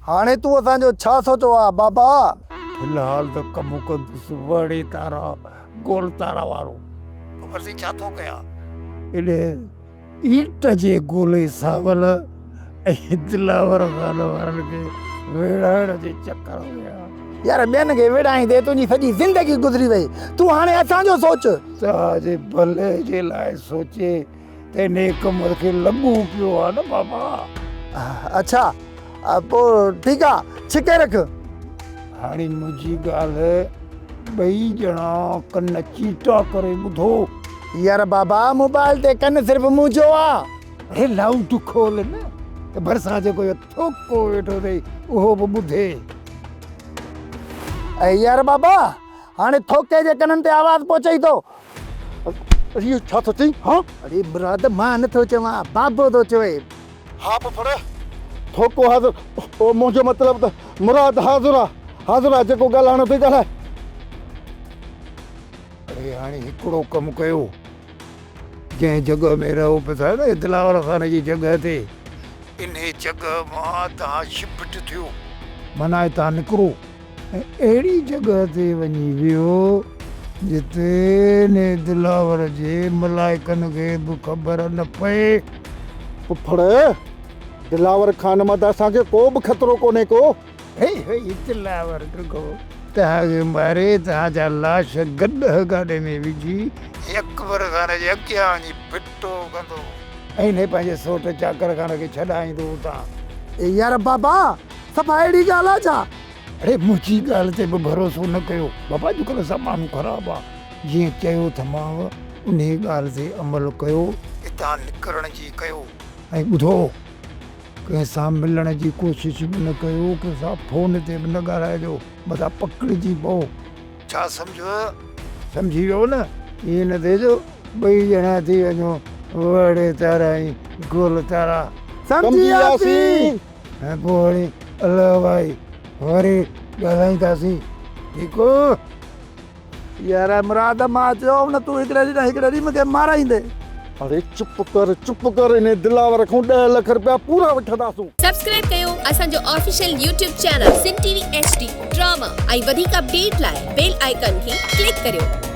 هاڻي تون اسان جو ڇا سوچيو آ بابا؟ في الحال ته ڪم ڪندس وڙي تارا گول تارا وارو. خبر سين ڇا ٿو ڪيان. انهي ايٽ جي گولي ساول ۽ دلاور خان وارن کي ويڙهائڻ جي چڪر ۾ آ. يار ٻين کي ويڙهائيندي تنهنجي سڄي زندگي گذري وئي. تون هاڻي اسان جو سوچ. توهان جي ڀلي جي لاء سوچي ته انهي ڪم کي لڳو پيو آ نه بابا. اڇا پوء ٺيڪ آ ڇڪي رک. هاڻي منهنجي ڳالهه ٻئي ڄڻا ڪن چيٽا ڪري ٻڌو. يار بابا موبائل تي ڪن صرف منهنجو آ. اڙي لائوڊ کول نه ته ڀرسان جيڪو اهو ٿوڪو ويٺو اٿئي اهو به ٻڌي. اي يار بابا هاڻي ٿوڪي جي ڪنن تي آواز پهچئي ٿو. اڙي اهو ڇا ٿو چئين ها؟ اڙي مراد مان نه ٿو چوان بابو ٿو چوي. ها ڦڦڙ ٿوڪو حاضر او منهنجو مطلب ته مراد حاضر آ حاضر آ جيڪو ڳالهائڻو اٿئي ڳالهاء. اڙي هاڻي هڪڙو ڪم ڪيو جنهن جڳهه ۾ رهو پيا ٿا نه دلاور خان جي جڳهه تي انهي جڳهه مان توهان شفٽ ٿيو معنيٰ هتان نڪرو ۽ اهڙي جڳهه تي وڃي ويهو جتي انهي دلاور جي ملائڪن کي به خبر نه پئي. ڦڦڙ، دلاور خان مان ته اسان کي ڪو به خطرو ڪونهي ڪو. هي هي دلاور ڊگهو توهان کي ماري توهان جا لاش گڏهه گاڏي ۾ وجهي اڪبر خان جي اڳيان وڃي ڦٽو ڪندو ۽ انهي پنهنجي سوٽ چاڪر خان کي ڇڏائيندو اتان. اي يار بابا صفا اهڙي ڳالهه آ ڇا؟ اڙي منهنجي ڳالهه تي به ڀروسو نه ڪيو بابا اڄڪلهه زمانو خراب آ جيئن چيو ٿمانو انهي ڳالهه تي عمل ڪيو اتان نڪرڻ جي ڪيو ۽ ٻڌو ڪنهن سان ملڻ جي ڪوشش به نه ڪيو ڪنهن سان فون تي به نه ڳالهائجو متان پڪڙجي پئو. ڇا سمجهيو؟ سمجهي ويو نه؟ ائين نه ٿئي جو ٻئي ڄڻا ٿي وڃو وڙي تارا ۽ گول تارا. سمجهي وياسين. ۽ پوء وري الله ڀائي وري ڳالهائينداسين ٺيڪ. يار مراد مان چيو هوم نه تون هڪڙي ڏينهن نه هڪڙي ڏينهن مونکي مارائيندين. اڙي چپ ڪر چپ ڪر انهي دلاور کان ڏهه لک رپيا پورا وٺنداسون. سبسڪرائب ڪيو اسان جو official YouTube channel Sindh T V H D drama ۽ وڌيڪ اپڊيٽ لاء بيل آئيڪان کي ڪلڪ ڪريو.